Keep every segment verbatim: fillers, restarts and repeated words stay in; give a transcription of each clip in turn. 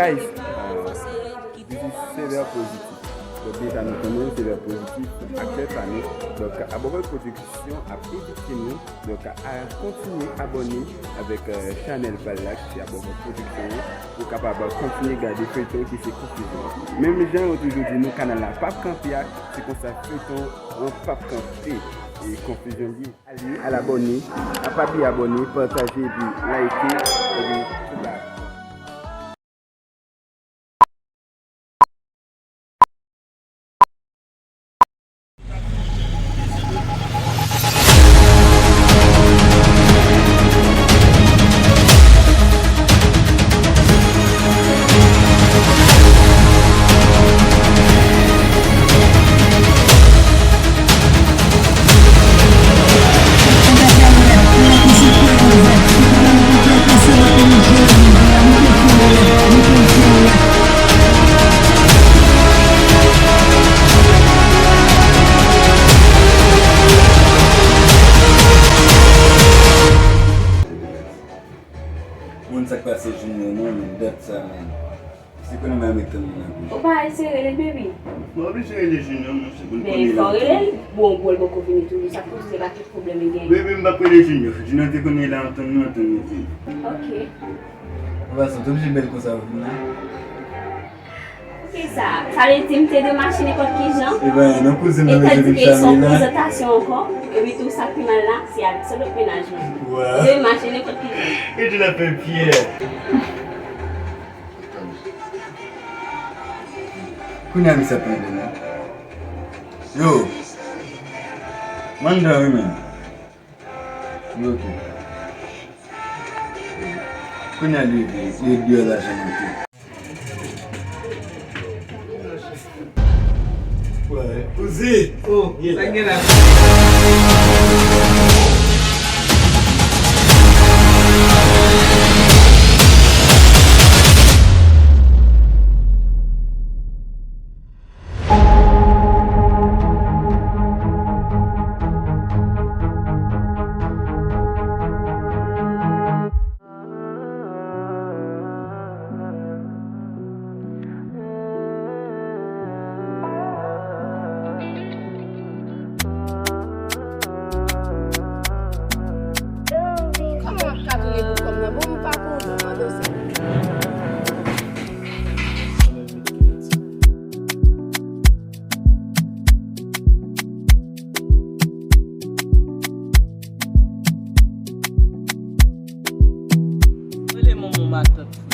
Guys, euh, this is Sevè Pozitif. Donk, deja nou konnen Sevè Pozitif, aktè pa nou. Donk, Above Production ap edike nou. Donk, a, kontinye abòne avèk, euh, chanèl pa l la, ki se Above Production an, pou w kapab kontinye gade feyton ki se Konfizyon. Menm jan yo toujou di nou, kanal la p ap kanpe a, se konsa feyton an p ap kanpe. E Konfizyon li ye. Ale al abòne, a pa bliye abòne, pataje epi like, epi tout la. Moun, sa k pase Junior non, men dat sa, men. Se konnen m ap ret tann moun nan. Ou pa eseye rele l, baby? Mwen oblije rele Junior, monchè, pou l konnen lè. Men fò w rele l. Bon, bon, l poko vini toujou. Sa k pou di se pa tout pwoblèm li genyen. Baby, m p ap rele Junior. Junior te konnen lè antann nou, antann nou, baby. Ok. Anpasan, w te oblije bèl konsa pou m la. Poukisa? Sa vle di m te dwe mache nenpòt ki jan? E ben, non, kouzin nan bezwen vin chame la. Etandiken se yon prezantasyon ankò, epi tou sa k pi mal la, se avèk se lòt mennaj lan. Wow. Ou dwe mache nenpòt ki jan. Rete la fè pyè. Kounye a misye ap mande non. Yo. Manda wi menm. Wi, ok. Kounye a li, li, li deyò la janm antre. Wè, Uzi. Oh, sa gen la. Kòman w ap ka tounen pou kòb nan? Bon, m pa kontan nan dosye. Rele manman w, matant, frè.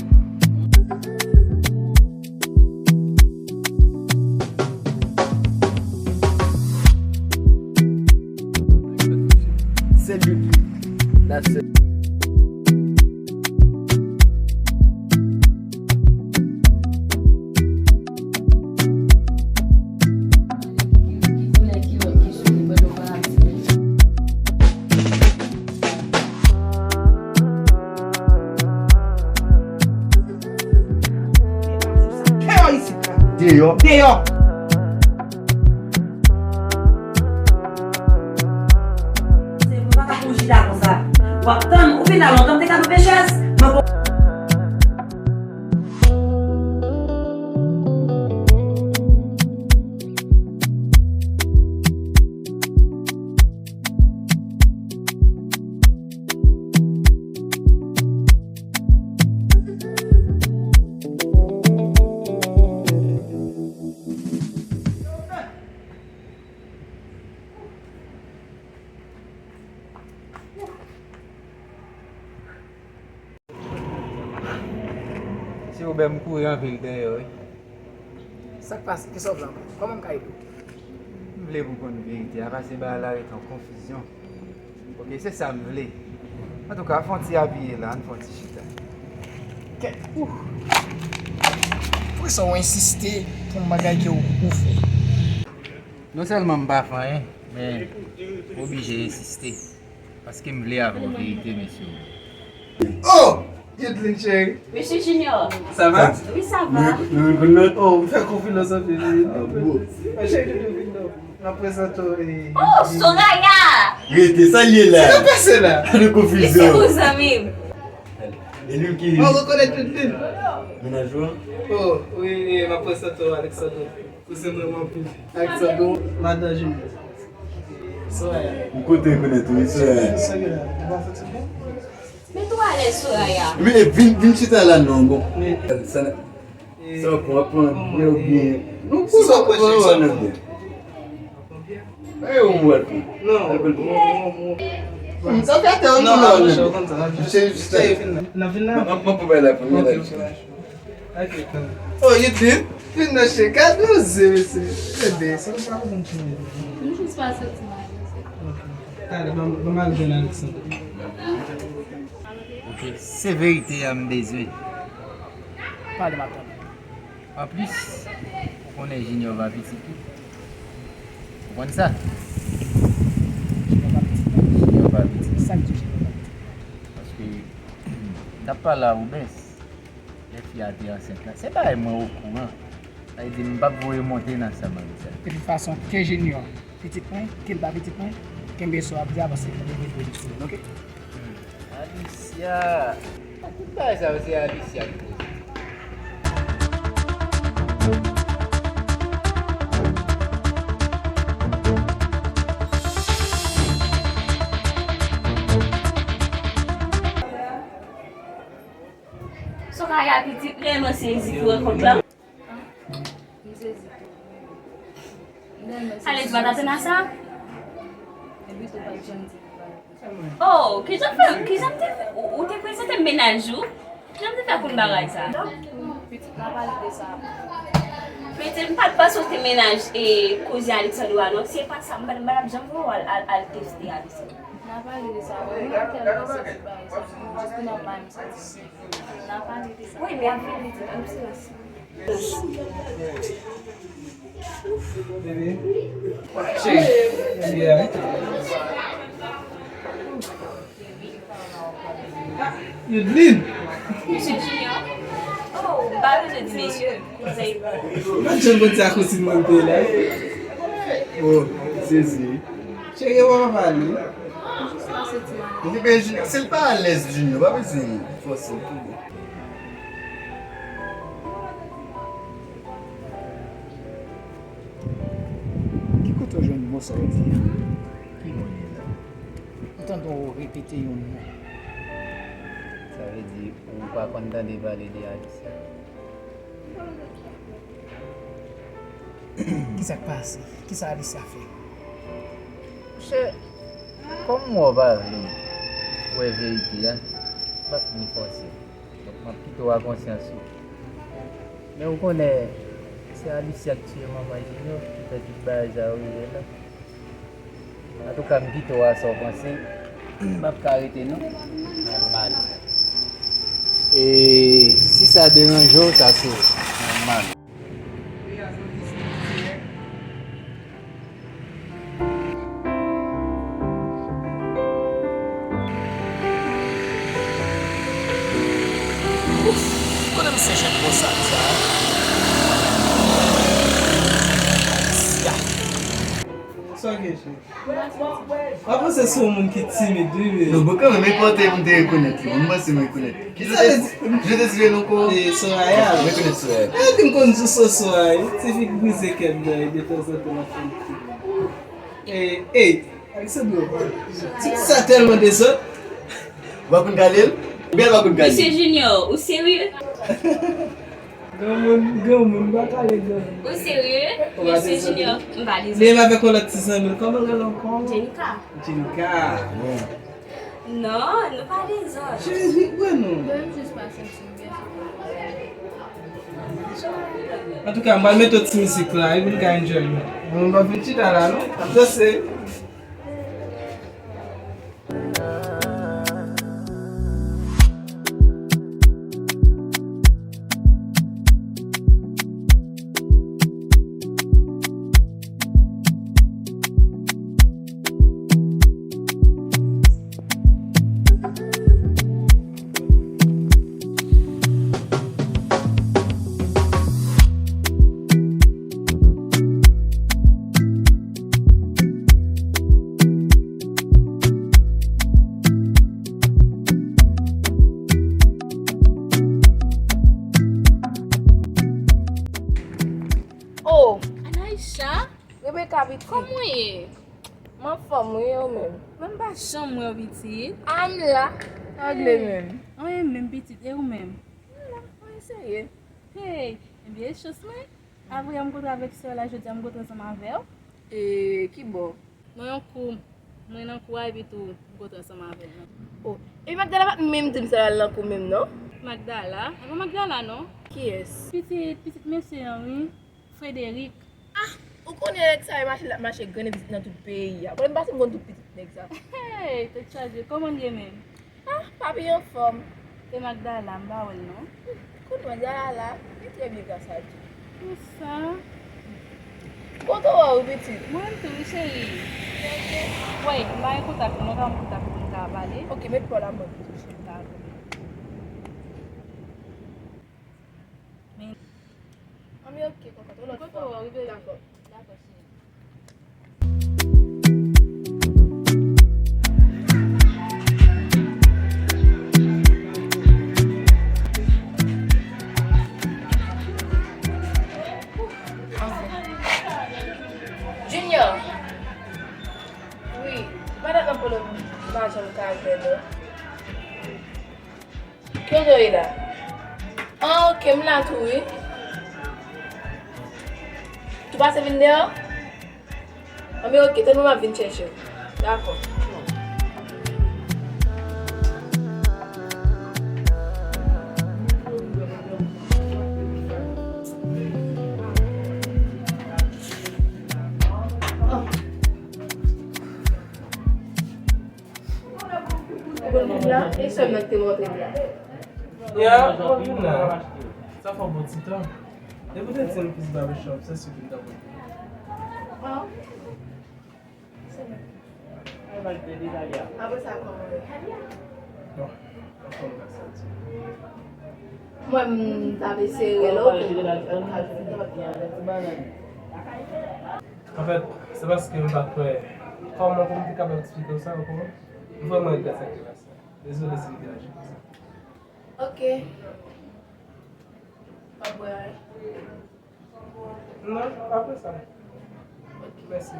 Salut. That's it. Deyò isit la. Deyò. Deyò. Se pou papa pou chita konsa. W ap tann, ou vin la lontan, m te ka lwe chèz. Mwen bon. Se Obè, m kouri anpil dèyè w, wi. Sa k pase? Kisa w vle ankò? Kòman m ka ede w? M vle pou w konn verite a, paske bagay la ret an konfizyon. Ok, se sa m vle. Antouka, fè yon ti apiye la, ann fè yon ti chita. Kèt! Ouh! Poukisa w ensiste pou yon bagay ke w, ou fè? Non sèlman m pa fè anyen, men m oblije ensiste. Paske m vle avè w verite, mesye. Oh! Yedeline cheri. Mesye Junior. Sa va? Wi, sa va. Nou, nou, nou, nou, oh, m fè konfidans anpil, wi. Ah, bon. Mwen cheri, doudou, vin non. M ap prezante w, eh, oh, Soraya! Rete, sa l ye la? Sa k ap pase la? Ann konfizyon. Mesye, ou zanmi m. E nou ki... Mwen rekonèt tout li. Mennaj ou an? Oh, wi, wi, m ap prezante w Alexandro. Ou se mwen anpil. Alexandro, madan Jimmy. Soraya. M kontan rekonèt ou, wi, Soraya. Soraya, ou pa santi byen? Mete w alèz, Soraya. Men, vin, vin chita la non, bon. Sa, sa w ap pran byen oubyen? Non, si sa w ap pran, sa w ap pran byen. Bay yon mwen. Non. Al pran. Sa fè atè an. Non, non, non. Misye jis la. Nan vin la. Mwen, mwen pou bay la pou mwen la. Ok, ok. Oh, you did? Vin nan che. Gade yon zye, mesye. Bebe, sa pa konn ti moun. M jis pase ti mwen. Ok. Talè, ban, ban m al jwenn Alexandre. Ok, se verite a m bezwen. Pale, m ap tande. Anplis, ou konnen Junior pa pitit tou. Ou konn sa? Junior pa pitit non. Junior pa pitit. Sa k di Junior pa pitit? Paske n ap pale a Rubens, lè fi a te ansent la. Se bagay mwen okouran. Sa vle di m p ap voye monte nan sa m ap di a. De tout fason, ke Junior pitit mwen, ke l pa pitit mwen, kenbe sa w ap di a, paske mwen te vle pitit mwen, ok? Alicia. Tout bagay sa yo, se Alicia ki koze. Soraya pitit, reyèlman sezi pou rankont lan. M sezi tou. Alèz, pa t atann a sa? Epi tou pa t janm di m bagay konsa. Oh, kijan fè, kijan m te fè, ou, ou te prezante m mennaj ou? Kijan m te fè konn bagay sa? Pitit, n a pale de sa apre. Pitit, m pa t panse w te mennaj e koze Alexandro a non. Si se pa t sa, m pa t, m pa t ap janm voye w al, al, al teste Alexandro. N a pale de sa apre. Mwen tèlman sezi bagay sa. Jis pou nan may m soti. N a pale de sa. Wi, men ap vini, pitit, ann silans. Bebe. Cheri. Yeah. Yudlin. Mesye Junior. Oh, m pa bezwen di mesye. Kouzen. Mwen jwenn konn sa kousin mwen te la. Oh, sezi. Cheri, w ap pale. Jis pase ti mwen. Li gen Junior, si l pa alèz Junior, pa bezwen fòse l tou. Ki kote w jwenn mo sa w di a? Ki mo li ye la? M tande w repete yon mo. Sa vle di ou pa konn tande pale de Alicia? Kisa k pase? Kisa Alicia fè? Monchè, kòm m wè w pa vle wè verite a, m p ap ni fòse w. Donk, m ap kite w a konsyans ou. Men ou konnen, se Alicia k tiye manman Junior, ki fè tout bagay sa yo rive la. Antouka, m kite w a sa w panse. M p ap ka rete, non. Nòmal. E si sa deranje w, sa se nòmal. Ouf, kote misye jwenn bon sak sa a? Sa gen, cheri? Mwen panse se yon moun ki timid, wi, men. Non, bon, kanmenm, e pòtè m te rekonèt li. Mwen panse m rekonèt. Ki sa vle di? Je te siye non ko. E, Soraya. Mwen rekonèt Soraya. E, di m konn di w se Soraya, wi. Ti fi k brize kè m nan, e detanzantan l ap fè m kriye. E, e, Alexandro, ti fi sa tèlman dezòd. Ou pa konn gade l? Oubyen l pa konn gade l? Mesye Junior, ou serye? Granmoun, granmoun, m pa kale granmoun. Ou serye? Mesye Junior, m pa dezòd. Li menm avèk yon lòt ti zanmi l, kòman l rele ankò? Jenika. Jenika. Bon. Non, nou pa dezòd. Cheri, wi, non. Mwen jis pa santi m byen. Antouka, m pral mete yon ti mizik la, epi n ka enjoy nou. Mwen pa vin chita la, non. Ap danse. Oh, Anaïcha, Rebecca pitit. Kòman w ye? M anfòm, wi, e ou menm? Mwen m pa janm wè w pitit. A m la. Sa w regle menm? Anyen menm pitit, e ou menm? M la, anyen serye. Hey, ebyen, e chans mwen. Apre m kontre avèk sè w la, jodi a m kontre ansanm avè w. E ki bò? Nan yon kou, mwen nan kou a, epi tou, m kontre ansanm avè l. Oh, e Magdala pa t menm di m sa l al nan kou menm, non? Magdala? E pa Magdala, non. Kiyès? Pitit, pitit mesye an, wi. Frederic. Ah, ou konnen nèg sa yo mache, l ap mache grennen pitit nan tout peyi a. Bon, m panse m konn tout pitit nèg sa. Hey, tèt chaje, kòman l ye menm? Ah, papi anfòm. E Magdala, m pa wè l non. Kounye a Magdala la, li trè byen gras a Dye. Pou sa. Kontan wè w wi pitit. Mwen menm tou wi cheri. Woy, m pa gen kontak ou non, pa gen kontak ou pou n ka pale. Ok, met pa w la mwen pitit cheri. Dakò. Men. Anben ok, kontan. Yon lòt fwa. Dakò. Dakò, cheri. Junior. Wi, m pa t ap nan pwoblèm lajan m ka fè non. Kote w ye la? Ah, ok, m la tou, wi. Tou pase vin deyò? Anben, ok, tann mwen, m ap vin chèche w. Dakò. Ou konn vin la? E sè m nan ki te montre m la. Ya, ou konn vin la. Sa fè yon bon ti tan. Depi w te di m Peace Barbershop, se si ke m t ap vin. Ah. Se mwen. Apre sa, kòman w ye? Bon, anfòm gras a Dye. Mwen, m t ap eseye rele w pou m ka jwenn ou. Anfèt, se paske m pa t wè kòman pou m te kapab eksplike w sa ankò. M vrèman regrèt sa ki te pase a. Dezole si m te aji konsa. Ok. W ap bwè anyen? Non, apre sa. Ok. Mèsi.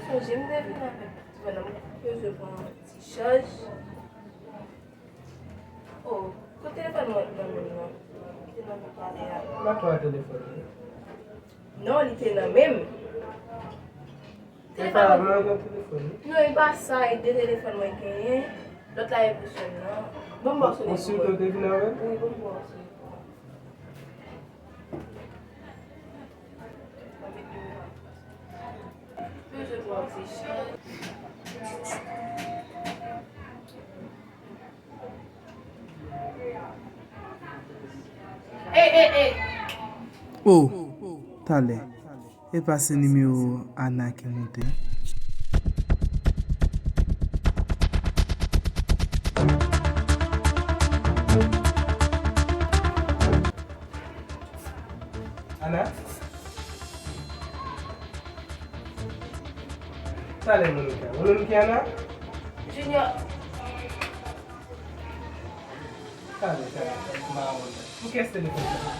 Sonje, m te vin avèk ti bònòm, m bezwen pran yon ti chaj. Oh, kote telefòn mwen nan men m nan? Ki te nan men m talè a? M pa t wè telefòn nan. Non, li te nan men m. Telefòn mwen gen telefòn, wi. Non, e pa sa, e de telefòn mwen genyen. Lòt la e pou sè m nan. Ban m ba w sone pou mwen. Ou si ke w te vin avè l? Wi, ban m ba w sone pou mwen. Mwen mete w. Bezwen pran ti chan. Ey, ey, ey! Oh, talè. E pa se nimewo Ana ki moute? Ana? Talè Monica. Ou menm ki Ana? Junior. Talè, talè, talè, m pa wont. Pou kiyès telefòn sa?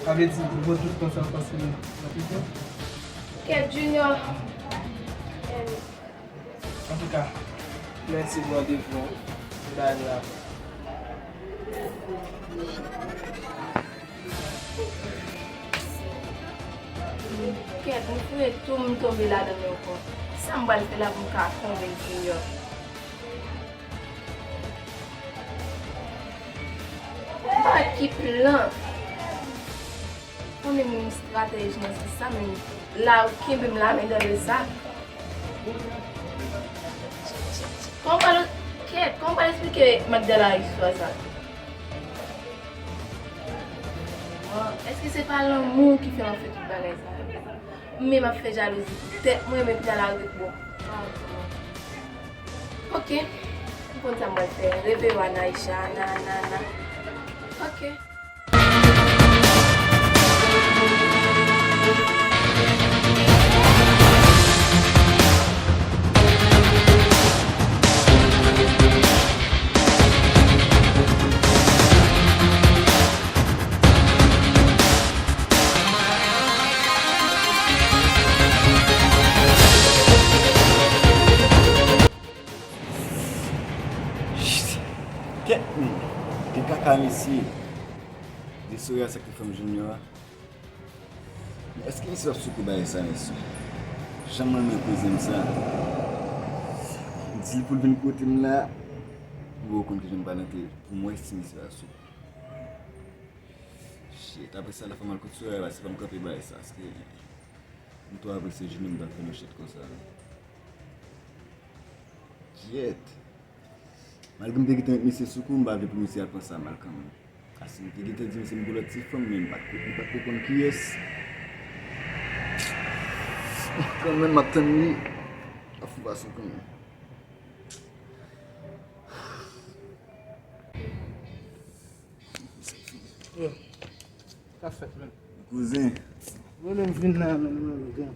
Sa vle di, ou pran tout tan sa w pase nan prizon? Kèt, Junior. Antouka, mèsi pou randevou an. M ta vin apre. Kèt, m fouye tou, m tonbe ladan l ankò. Sa m pral fè la pou m ka konvenk Junior? M pa wè ki plan. Konnen moun estratèj nan se sa, men la ou kenbe m lamen dan le sak. Kòman w pral, kèt, kòman w pral eksplike Magdala istwa sa? Bon, èske se pa lanmou ki fè w ap fè tout bagay sa yo? M menm ap fè jalouzi pou tèt mwen, men pou ta la ret bon. Ok. M konn sa m pral fè. Reve w Anaïcha, Ana, Ana, Ana. Ok. Ki kaka mesye? Desoye a sa k te fè m Junior a. Men èske misye ap souke bagay sa, mesye? Jan m renmen kouzen m sa. M di l pou l vin kote m la. Ou konn kijan m pa nan tele. Pou m wè si misye ap souke. Shit, apre sa, la fè m al kot Soraya, se pa m kanpe bagay sa, paske m twò apresye Junior m t ap fè nan shit konsa. Jet. Malgre m te gentan met misye sou kou, m pa vle pou misye al pran sa mal kanmenm. Paske m te gentan di misye m gen lòt ti fanm, men m pa t ko, m pa t ko konn kiyès. Kanmenm, m ap tann li. Ap fè fason kanmenm. Yo, sa fèt, menm. Kouzen. Rele m vin la, menm, mwen, gran,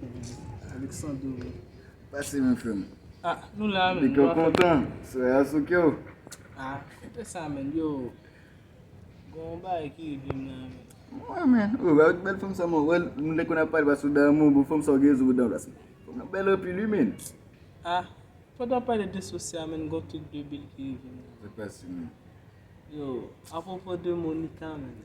Alexandro, menm. Pase, menm, frè m. Ah, nou la, menm. Li kontan. Soraya souke w. Ah, kote sa, menm, yo. Gon bagay ki rive m la, menm. Mwen, menm. Ou wè bèl fanm sa, mwen. Wè, nou te konn ap pale, paske w damou, bon, fanm sa, w gen zo dan plas. Fanm nan bèl anpil, wi, menm. Ah. Pandan w pale de Soraya, menm, gon tout de bil ki rive m. Sa k pase, menm? Yo, apwopo de Monica, menm.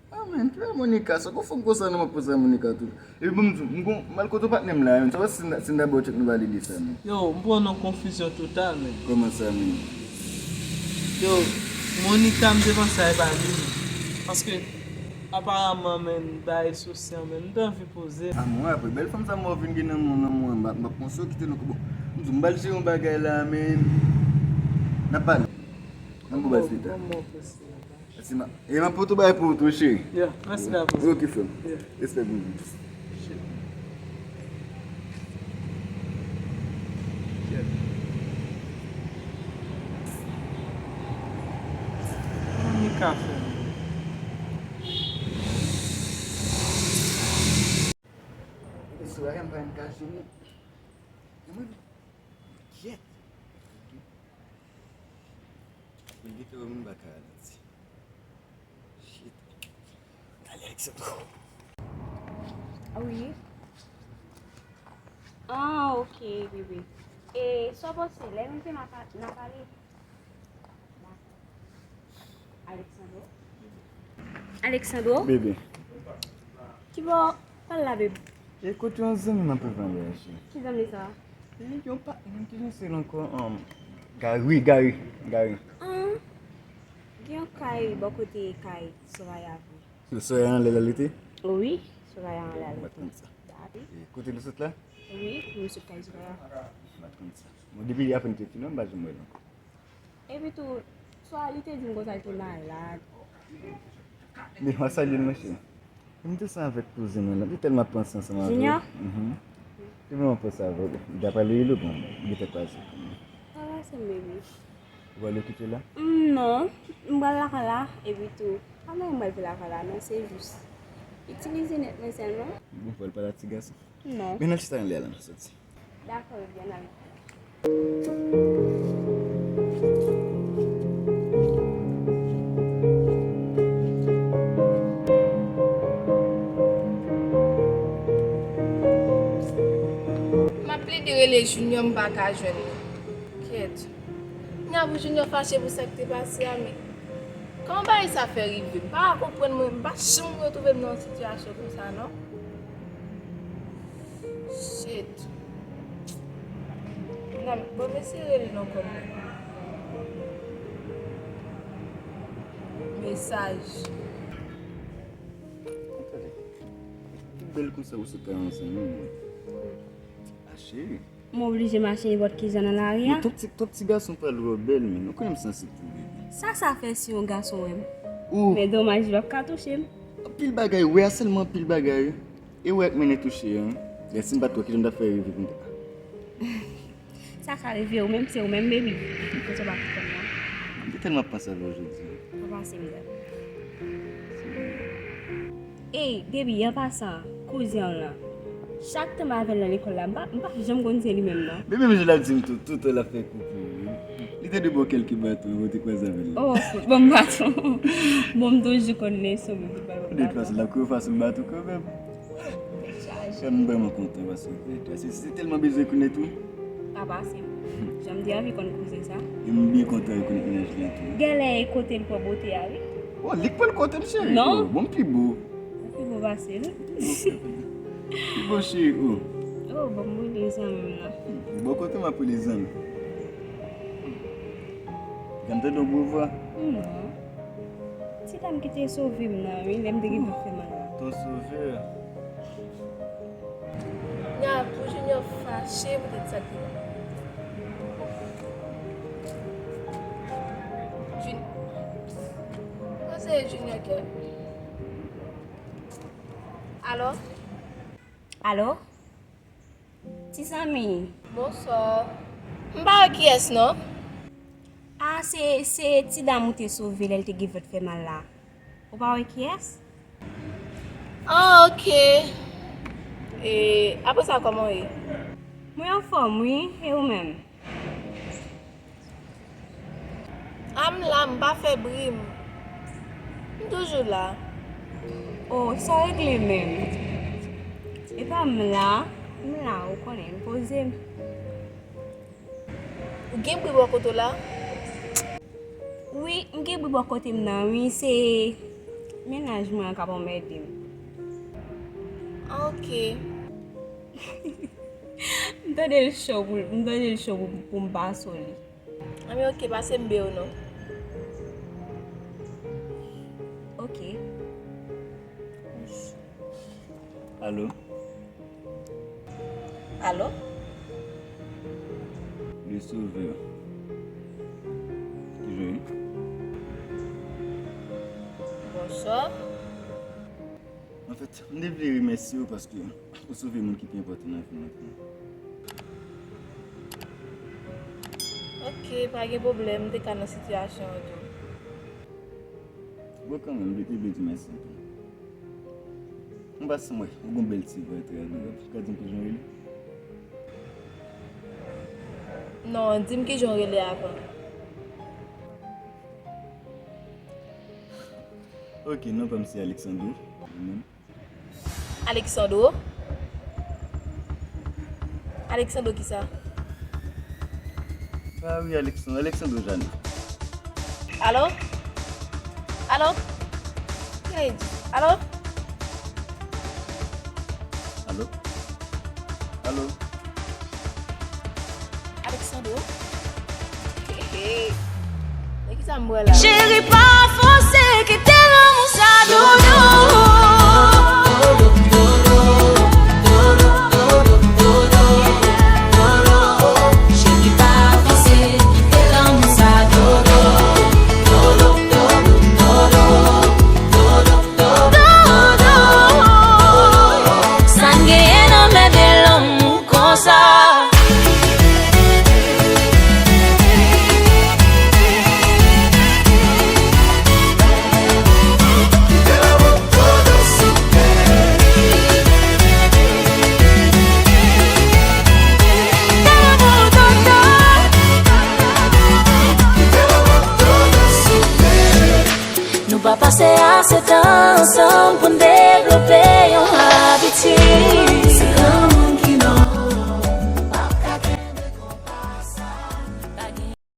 Ah, menm, ki bagay Monica? Sa gon fanm konsa nan m ap panse a Monica tou. Epi bon, m di w, m gon, m al kote patnè m la, menm. Sa wè si n, si n ta ba w tchèk nou valide sa, menm. Yo, m pran nan konfizyon total, menm. Kòman sa, menm? Yo, Monica, m te panse a e pa li, menm. Paske, aparaman, menm, bagay Soraya, menm, m te anvi poze. Ah, mwen, apre bèl fanm sa, mwen vin gen nan mwen, nan mwen, m ap, m ap panse w kite nou. Bon, m di w, m pral jere yon bagay la, men n ap pale. Nan pou baz pita. Mèsi, ma. E m ap pote yon bagay pou ou tou, cheri. Yeah, mèsi davans. Ok, frè m. Yeah. Respè pou ou. Shit. Shit. Mwen ka fè. Soraya, m pa menm ka jwenn li. Mwen, kyèt. Mwen gentan wè moun baka a, Nancy. Shit. Talè, Alexandro. Ah, wi. Ah, ok, bebe. E sa w panse, lè m rive, n a pa, n a pale? Alexandro? Alexandro? Bebe. Kibò pral la, bebe? E kote yon zanmi m ap pran vwayaje. Ki zanmi sa? E yon pa, menm ki jan se l ankò, um, Gary, Gary, Gary. Ah, gen yon kay bò kote kay Soraya vre. Soraya anlè la l rete? Wi, Soraya anlè la l rete. Mwen konn sa. Dati. E kote nou sot la? Wi, nou sot kay Soraya. Mwen konn sa. Bon, depi apre n te fini, m pa janm wè l ankò. Epi tou, swa li te di m konsa l te malad. Men w a salye l, monchè. M te san avèk kouzen mwen lan. Li tèlman ap panse ansanm avè w. Junior? Mhm. Li vrèman panse avè w. Li ta pale rele w, bon, li gentan kwaze. Sa va, se m, baby. Ou pral okipe la? Mm, non. M pral lakay la, epi tou, pa gen anyen m pral fè lakay la, non, se jis itilize nèt mwen sèlman. Bon, pral pale a ti gason. Non. Men al chita anlè a la, n a soti. Dakò, ebyen, n al. M ap plede rele Junior, m pa ka jwenn li. Kèt. Kounya pou Junior fache pou sa k te pase a, men kòman bagay sa fè rive? M pa ka konprann mwen, m pa janm retwouve m nan yon sitiyasyon konsa, non. Shit. Nan, bon, m eseye rele l ankò, men. Mesaj. Tande. Ki bèl konsa ou sot kay ansanm, wi. A, cheri. M oblije mache nenpòt ki jan nan lari a. Yo, twòp ti, twòp ti gason pral wè w bèl, men. Ou konnen m sansib pou bebe. Sa, sa fè si yon gason wè m? Ou. Men domaj, li p ap ka touche m. Anpil bagay, wè a sèlman anpil bagay. E wè ak mennen touche an. Lè si m pa t wè ki jan m t ap fè rive pou m ta. Sa ka rive ou menm, se ou menm, baby. Kote w pa konprann nan. M te tèlman ap panse avè w jodi. Pa pase m dèt. Ey, baby, an pasan, kouzen w lan. Chak tan m avè l nan lekòl la, m pa, m pa janm konn se li menm, non. Men menm jan l ap di m tou, tout tan l ap fè kou pou ou, wi. Li te dwe ba w kèlke baton, ou te kwaze avè l la. Oh, fout, ban m baton. Bon, m toujou konn leson, men tout bagay ban m baton. De tout fason, l ap kouri fason baton kanmenm. Chaje. Kè m vrèman kontan paske se, se, se tèlman bezwen konnen tou. Pa pase m. Jan m te anvi konn kouzen sa. E m byen kontan rekonèt mennaj li an tou. Genlè e kote l pran bote a, wi. Oh, li k pran l kote m, cheri. Non. Oh, bon, m pi bo. Ou pi bo pase l. Pi bo, cheri, oh. Oh, bon, m rele zanmi m nan. Bò kote m ap rele zanmi. Jan m tande yon gwo vwa. Non. Ti dam ki te sove m nan, wi, lè m te gen pou fè mal la. Ton sovè. Nya, pou Junior fache poutèt sa k te pase. Jun-, panse Junior kè. Alo? Alo? Ti zanmi. Bonswa. M pa wè kiyès non. Ah, se, se ti dam ou te sove lè l te gen vant fè mal la. Ou pa wè kiyès? Ah, ok. E, apre sa, kòman w ye? Mwen anfòm, wi. E ou menm? Ah, m la, m pa fè bri, m, m toujou la. Oh, sa regle menm. E pa m la, m la, ou konnen, m poze m. Ou gen bri bò kote w la? Wi, m gen bri bò kote m nan, wi, se mennaj mwen an k ap anmède m. Ah, ok. M tande l cho pou, m tande l cho pou, pou m pa sou li. Anben, ok, pase m be w non. Ok. Alo? Alo? Le Sauveur. Kijan w ye? Bonswa. Anfèt, m te vle remèsye w paske ou sove moun ki pi enpòtan nan vi mwen pou mwen. Ok, pa gen pwoblèm, m te ka nan sitiyasyon an tou. Bon, kanmenm, m te vle di mèsi anpil. M pa sanm wè, ou gon bèl ti vwa trè adorab. Ou ka di m kijan w rele? Non, di m kijan w rele avan. Ok, non pa m se Alexandro. Ou menm? Alexandro? Alexandro kisa? Ah wi, Alexandro, Alexandro Jeannot. Alo? Alo? Kisa l di? Alo? Alo? Alo? Alexandro? Hey, hey. Men kisa m wè la? Cheri, pa fòse kite lanmou sa dodo. Cheri, pa fòse kite lanmou sa dodo. Dodo, dodo, dodo. Dodo, sa n genyen nan mède lanmou konsa. Nou pa pase ase tan ansanm pou n te